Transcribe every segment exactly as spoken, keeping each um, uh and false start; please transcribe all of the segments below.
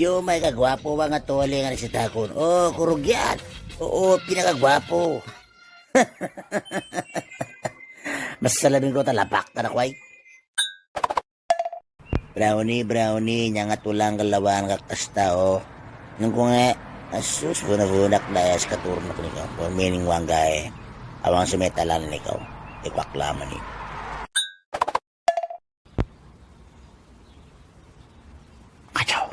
Yo, mai ka guapo bang ato ale ngan sita kun. Oh, kurugian. Oh, oh, pina ka guapo. Masalah minggu ta labak ta kwai. Brownie, Brownie, nyangat ulang ke lawan ka kasta, oh. Nengkung e, asus, guna-guna daya sekatur nak ni kau. Meaning wanggai. Awang semetalan ni kau. Ikwak lama ni. Kacau.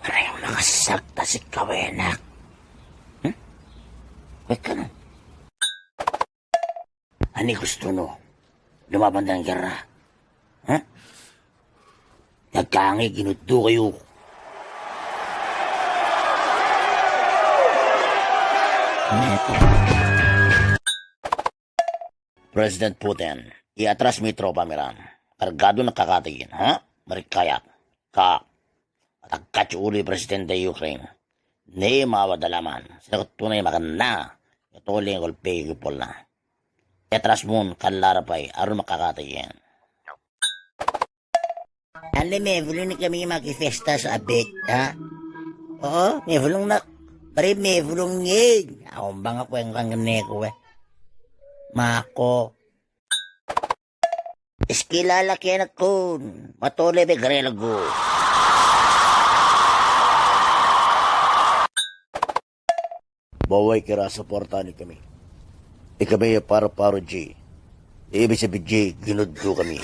Mana yang makasak tasik kawenak? Hmm? Wekan. Ani gusto no. Lumaban dan gera. Hah? Nagkangi ginuddu kayu. President Putin, i atras mi tropa mi ran. Kargadu na kakatigin, ha? Merikayat. Ka. Atakach uli presidente Ukraine. Ni mawa dalaman. Sila ketunai makan na. Katoli golpe yu pola. Petras mun kallar pai, arun makakata yen. Ande mevulung ni kami maki festas abet, ha? Oo, mevulung nak. Bari mevulung ngi. Aombang aku engkang kene kue. Mako. Iskilala kenekun. Matole be gere legu. Bawai kira soportani kami. Ikami paru-paru ji. Ibisi biji ginuddu kami.